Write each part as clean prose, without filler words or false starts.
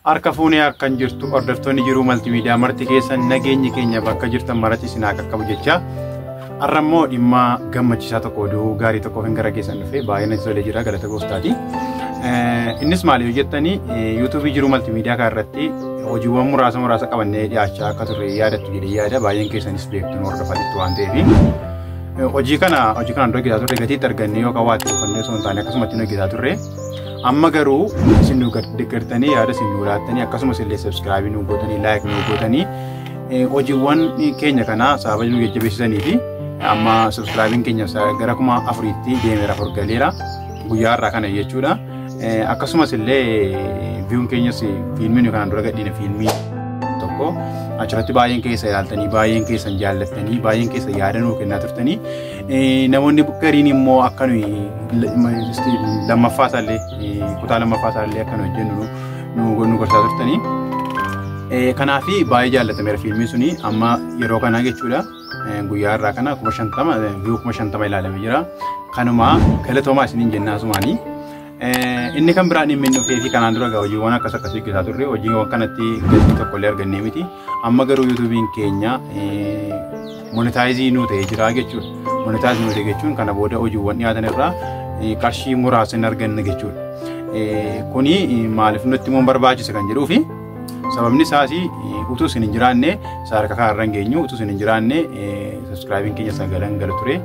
Harka fuunee akkan jirtu hordoftoonni Jiruu Maltiimiidiyaa marti keessan, nageenyi keenya bakka jirtan maratti isin haa qaqqabu jecha. Har'a immoo dhimma gammachiisaa tokko, oduu gaarii tokkoof hin gara keessan dhufe. Baay'ee natti tolee jira, galata gooftaati. Innis maali yoo jettanii, yuutuubii Jiruu Maltiimiidiyaa kana irratti hojiiwwan muraasa muraasa qabannee dhiyaachaa akka turre yaadattu jedhee yaada. Baay'een keessanis beektu, nu hordofaa jirtu waan ta'eef. Hojii kana dura hojjetaa turre gatiitti argannee yookaan waa itti uffanne osoo hin taane, akkasumatti hojjetaa turre. Amma garuu isin nu deeggartanii, yaada isin nu laattanii, akkasumas illee subscribe nu gootanii, like nu gootanii, hojiiwwan keenya kana sababa nu jajjabeessisanii fi amma subscribeiin keenya gara 4000tti deemeera, 4 galeera guyyaa har'aa kana jechuudha. Akkasumas illee viewn keenyas, fiilmii nu kanaan dura gadhiine, fiilmii tokko achirratti baay'een keessa ilaaltanii, baay'een keessan jaallattanii, baay'een keessa yaada nuu kennaa turtanii, namoonni gariin immoo akka nuyi lammaffaa isaallee, kutaa lammaffaa isaallee akka nu hojjennu nu gorsaa turtanii. Kanaafi baay'ee jaallatameera fiilmiin suni. Amma yeroo kanaa jechuudha. Guyyaa har'aa kana 50,000 view, 50,000 ilaalamee jira. Kanuma galatoomaa isiniin jennaa sumaanii. Inni kan biraan dhimmi inni dhufee fi kanaan dura egaa hojiiwwan akkas akkasii hojjetaa turre, hojiiwwan kanatti gatii tokko illee argannee miti. Amma garuu yuutuubiin keenya monetize nuu ta'ee jira jechuudha. Monetize nuu ta'e jechuun kana booda hojiiwwan dhiyaatan irraa qarshii muraasa hin arganna jechuudha. Kuni maaliif nutti immoo barbaachise kan jedhuu fi sababni isaas, utuu isin hin jiraanne sadarkaa kanarra hin geenyu, utuu isin hin jiraanne subscribeiin keenya sagalan gala ture.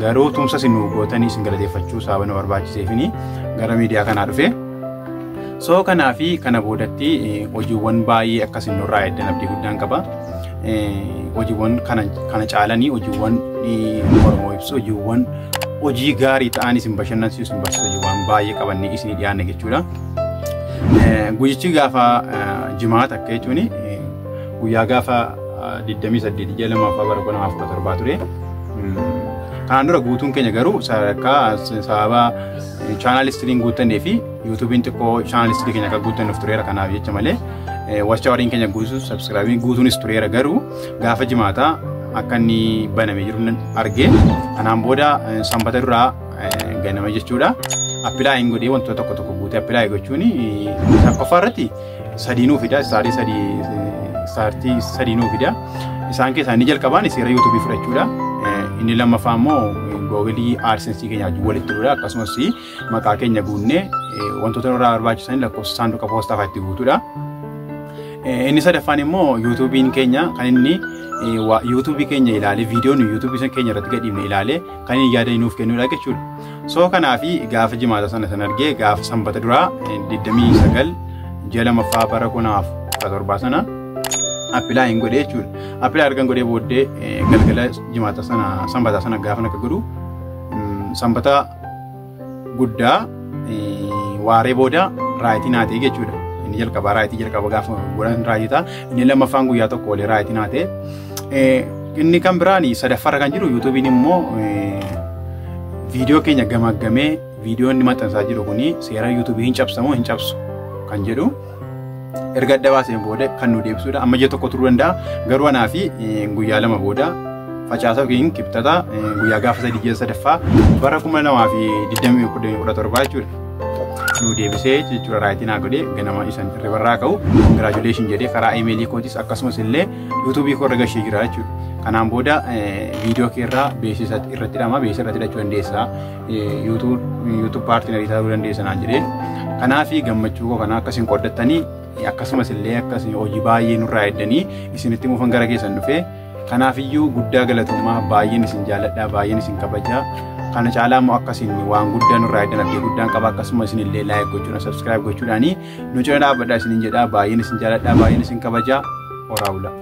Garuu tumsa isin nu gootanii isin galateeffachuu sababa nu barbaachiseefini gara miidiyaa kanaa dhufe. So kanaafi kana boodatti hojiiwwan baay'ee akkasin nurraa eeddan abdii guddaan qaba. Hojiiwwan kana caalanii, hojiiwwan Oromoo ibsu, hojiiwwan hojii gaarii ta'an, isin bashannansiisu, isin barsiisu, hojiiwwan baay'ee qabannee isinii dhiyaanne jechuudha. Guyyichi gaafa Jimaata akka jechuun guyyaa gaafa 28 ji'a lammaffaa bara 2017 ture. Kanaan dura guutuun keenya garuu sadarkaa sababa channel historyn guuttannee fi yuutuubiin xiqqoo channel history keenya akka guuttannuuf tureera. Kanaaf jecha malee watch houriin keenya guutuun, subscribeiin guutuunis tureera. Garuu gaafa Jimaataa akka inni banamee jiru argee, kanaan booda Sanbata duraa ganama jechuudha. Applyin godhee, wantoota tokko tokko guutee apply gochuun tokkoffaa irratti sadii nuu fida, starii sadii, starii sadii nuu fida. Isaan keessaa inni jalqabaan seera yuutuubii fudhachuudha. Inni lammaffaa immoo Google AdSense keenya wajjin walitti hidhuudha. Akkasumas maqaa keenya guunnee wantoota nurraa barbaachisan lakkoofsa saanduqa poostaa fa'aa itti guutuudha. Inni sadaffaan immoo yuutuubiin keenya kan inni yuutuubii keenya ilaalee, viidiyoon yuutuubii keenya irratti gadhiifne ilaalee kan inni yaada nuuf kennudha jechuudha. So kanaafi gaafa Jimaata sana san argee, gaafa Sanbata duraa 29 ji'a lammaffaa bara 2017 sana applyin godhee jechuudha. Apply argan godhee booddee galgala Jimaata sana, Sanbata sana gaafa akka godhu, Sanbata guddaa waaree booda right naa ta'e jechuudha. Inni jalqabaa right jalqaba gaafa godhan right ta'a. Inni lammaffaan guyyaa tokko olee right naa ta'e. Inni kan biraan sadaffaarra kan jiru, yuutuubiin immoo viidiyoo keenya gamaggamee, viidiyoo inni maxxansaa jiru kuni seera yuutuubii hin cabsamoo hin cabsu kan jedhu erga adda baaseen booda kan nu deebisudha. Amma ji'a tokko turuu danda'a. Garuu anaa fi guyyaa 2 booda, facaasa yookiin Kibxata guyyaa gaafa 3 ji'a sadaffaa bara 2017 jechuudha. Nu deebisee jechuudha, right naa godhee. Ganama isan hirribarraa ka'u congratulation jedhee karaa imeelii kootis akkasumas illee yuutuubii koo irra gashee jira jechuudha. Kanaan booda viidiyoo kee irraa beeksisa irratti hidhama, beeksisa irratti hidhachuu dandeessa, YouTube partner ta'uu dandeessa naan jedhee. Kanaafi gammachuu koo kana akkasiin qooddattanii, akkasumas illee akkasii hojii baay'ee nurraa eddanii isinitti muufan gara keessan dhufee. Kanaafiyyuu guddaa galatoomaa, baay'een isin jaalladha, baay'een isin kabajaa. Kana caalaa immoo akkasiin waan guddaa nurraa eddan abdii guddaan qaba. Akkasuma isin illee like gochuudhaan, subscribe gochuudhaanii nu cina dhaabbadhaa isinin jedha. Baay'een isin jaalladha, baay'een isin kabajaa. Horaa bulaa.